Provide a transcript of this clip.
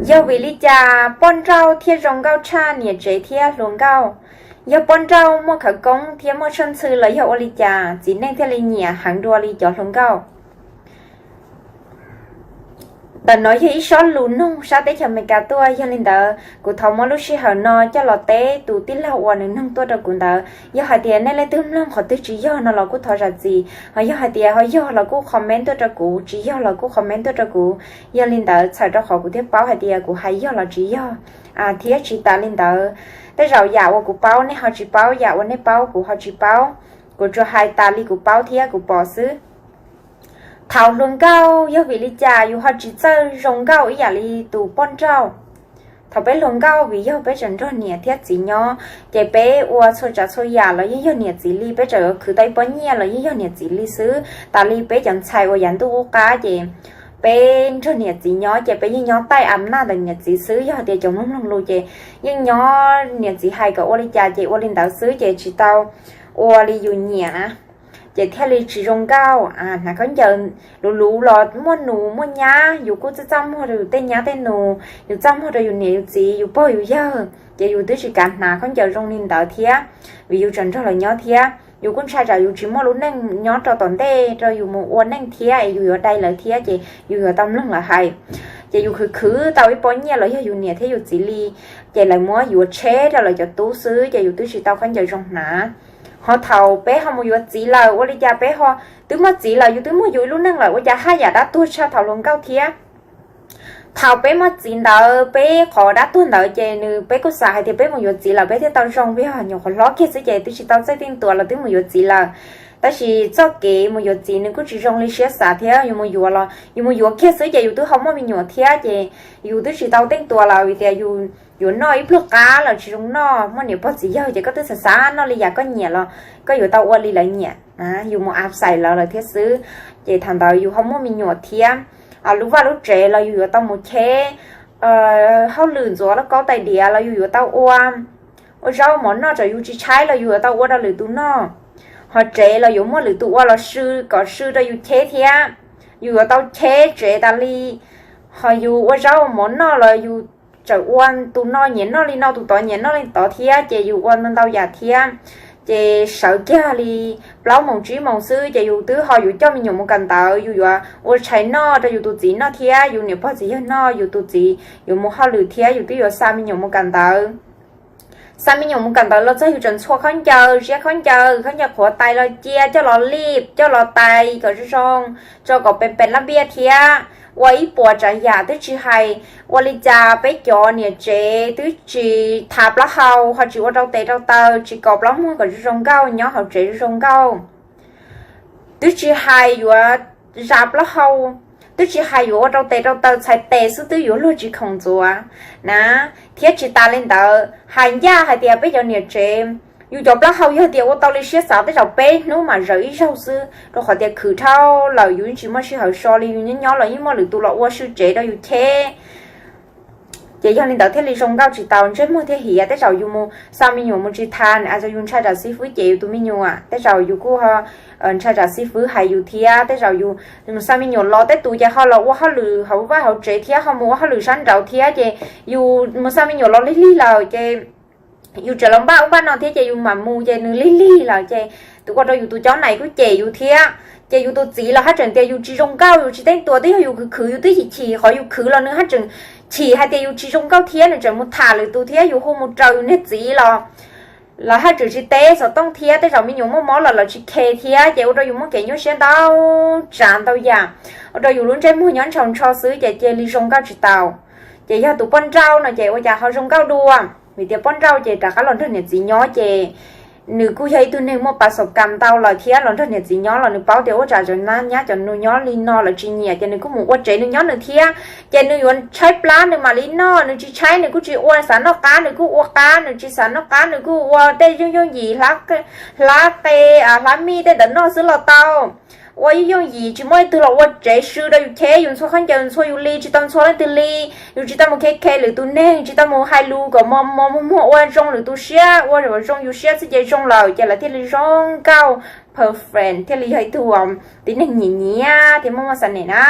Yog vim li cas poj nrauj thiaj zoo nkauj tshaj niam tsev thiab hluas nkauj? Yog poj nrauj muaj khawv koob thiab muaj tshwj xhawj los yog ua li cas txiv neej thiaj li nyiam heev dua li cov hluas nkauj? Ntawm no yog ib sob lus nug sab teb chaws Amelikas tuaj, yog li ntawd kuv thov muab lub sij hawm no coj los teb tus tij laug uas nws nug tuaj rau kuv ntawd. Yog hais tias nej leej twg mloog qhov twg tsis yog no los kuj thov zam txim, ho yog hais tias ho yog los kuj comment tuaj rau kuv, tsis yog los kuj comment tuaj rau kuv. Yog li ntawd txhawm rau qhov kuv thiaj paub hais tias kuv hais yog los tsis yog. Thiab tsis tas li ntawd, tej zaum yam uas kuv paub nej ho tsis paub, yam uas nej paub kuv ho tsis paub. Kuv tsuas hais tas li kuv paub thiab kuv pom xwb. Thaum hluas nkauj yog vim li cas yus ho tsis txawj zoo nkauj ib yam li tus poj nrauj? Thaum peb hluas nkauj vim yog peb tseem nrog niam thiab txiv nyob, ces peb ua txhua tsav txhua yam los yeej yog niam txiv li, peb tseem khwv tau ib pob nyiaj los yeej yog niam txiv li xwb. Tas li peb cov ntxhais uas yav ntuj qub qab ces peb nrog niam txiv nyob ces peb yeej nyob taij a naj ntawm niam txiv xwb. Yog tias cov mloog mloog lus ces yeej nyob niam txiv hais kom ua li cas ces ua li ntawd xwb ces tsis tau ua li yus nyiam na, ces thiaj li tsis zoo nkauj. Hnav khaub ncaws luv luv los muaj nus muaj nyab, yus kuj txaj txaj muag rau yus tej nyab tej nus, yus txaj muag rau yus niam yus txiv, yus pog yus yawg, ces yus twb tsis kav hnav khaub ncaws zoo li ntawd thiab, vim yus tseem nrog lawv nyob thiab. Yus kuj ntshai tsam yus tsis muaj lub neej nyob rau tom ntej rau yus mus ua neej thiab es yus yuav dai lawv thiab ces yus yuav tau mloog lawv hais. Ces yus khwv khwv tau ib pob nyiaj los yog yus niam thiab yus txiv li, ces lawv muab yuav tsheb rau lawv cov tub xwb ces yus twb tsis tau khaub ncaws zoo hnav. Ho thaum peb ho mus yuav txiv lawm, ua li cas peb ho twb muaj txiv lawm, yus twb muaj yus ib lub neej lawm, ua cas haj yam dab tuag tshaj thaum hluas nkauj thiab? Thaum peb muaj txiv ntawd, peb qhov dab tuag ntawd ces nws peb kuj xav hais tias peb mus yuav txiv lawm peb thiaj tau zoo, peb yog nyuam qhuav hlob kiag xwb ces twb tsis tau txawj teej tua los twb mus yuav txiv lawm. Tab sis txoj kev mus yuav txiv nws kuj tsis zoo li siab xav thiab, yus mus yuav los yus mus yuav kiag xwb ces yus twb ho muaj me nyuam thiab ces yus twb tsis tau teej tua lawm vim tias yus yuav noj ib pluag qab los tsis zoo noj, muaj niam pog txiv yawg ces koj twb xav xav noj li yam koj nyiam los koj yuav tau ua li lawv nyiam, yus mus a xais lawv lawm thiab xwb. Ces thaum ntawd yus ho muaj me nyuam thiab, lub vaj lub tsev los yus yuav tau mus cheb, hauj lwm ntxuav lauj kaub tais diav los yus yuav tau ua, ua zaub mov noj tsam yus tsis tshaib los yus yuav tau ua rau lwm tus noj. Ho tsev los yuav muaj lwm tus ua los sw kom sw rau yus cheb thiab, yus yuav tau cheb tsev tas li. Ho yus ua zaub mov noj los yus tseem ua, tus no nyiam noj li no, tus tod nyiam noj li tod thiab ces yus ua ntau ntau yam thiab. Ces sawv kiag li plaub moos tsib moos xwb ces yus twb ho yuav coj me nyuam mus kawm ntawv, yus yuav ua tshais noj rau yus tus txiv noj thiab yus niam pog txiv yawg noj, yus tus txiv yuav mus hauj lwm thiab yus twb yuav xa me nyuam mus kawm ntawv. Xa me nyuam mus kawm ntawv los txog yus tseem ntxhua khaub ncaws, ziab khaub ncaws, khaub ncaws qhuav tais los cia, coj los lij, coj los tais kom zoo zoo, tso kom pes pes lab npiaj thiab. Ua ib puas tsav yam twb tsis hais, ua li cas peb cov niam tsev twb tsis thav plaub hau, ho tsis ua rau tes rau taw, tsis kos plaub muag kom zoo zoo nkauj, nyob hauv tsev zoo zoo nkauj. Twb tsis hais yuav zas plaub hau, twb tsis hais yuav ua rau tes rau taw, txhais tes xwb twb yuav luag tsis khoom ntxuav na. Thiab tsis tas li ntawd, hais ncaj hais tias peb cov niam tsev, yus cov plaub hau yog tias ua tau li siab xav tej zaum peb hnub mam zaws ib zaug xwb, rau qhov tias khwv dhau lawm yus yeej tsis muaj sij hawm so li, yus nyob nyob los yeej muaj lwm tus los ua sw tsev rau yus cheb. Ces yog li ntawd thiaj li zoo nkauj tsis tau, ntsej muag thiaj hiav. Tej zaum yus mus xa me nyuam mus tsis thav, yus ntshai tsam xib fwb cem yus tus me nyuam, tej zaum yus kuj ntshai tsam xib fwb hais yus thiab. Tej zaum yus mus xa me nyuam los tej tus ces ho los ua hauj lwm hauv vaj hauv tsev thiab, ho mus ua hauj lwm sab nraud thiab, ces yus mus xa me nyuam los lig lig lawm ces yus tseem los npaj ub npaj no thiab ces yus mam mus ces nws lig lig lawm ces tus ua rau yus tus caub nais kuj cem yus thiab. Ces yus tus txiv los haj tseem tias yus tsis zoo nkauj, yus tsis teej tua, twb yog yus khwv khwv, yus twb chim chim qhov yus khwv los nws haj tseem chim hais tias yus tsis zoo nkauj thiab, nws tseem mus tham lwm tus thiab, yus hu mus raws yus niag txiv los lawv haj tseem tsis teb xov tooj thiab. Tej zaum me nyuam muaj mob los lawv tsis khe thiab, ces ua rau yus muaj kev nyuaj siab ntau tsav ntau yam, ua rau yus lub ntsej muag nyob ntshaus ntsho xwb ces cia li zoo nkauj tsis tau. Ces yog tus poj nrauj no ces ua cas ho zoo nkauj dua? Vim tias poj nrauj ces rov qab los nrog niam txiv nyob ces nws kuj yog ib tug neeg muaj pas xaum kam ntau lawm thiab, los nrog niam txiv nyob los nws paub tias ua cas cov nyab cov nus nyob li no lawv tsis nyiam, ces nws kuj mus ua tsev nws nyob nws thiab. Ces nws yuav tshaib plab nws mam li noj, nws tsis tshaib nws kuj tsis ua, xav noj qab nws kuj ua qab, nws tsis xav noj qab nws kuj ua tej yooj yooj yim, hlab qe, hlab mij tej ntawd noj xwb los tau. Ua yooj yooj yim, tsis muaj leej twg los ua tsev sw rau yus cheb, yus ntxhua khaub ncaws ntxhua yus li, tsis tau ntxhua leej twg li. Yus tsis tau mus khe khe lwm tus neeg, tsis tau mus hais lus kom mos mos muag ua zoo lwm tus siab, ua zoo yus siab xwb ces zoo lawm, ces lawv thiaj li zoo nkauj, perfect, thiaj li yog ib tug tib neeg nyiam nyiam thiab muaj muaj xav nem na.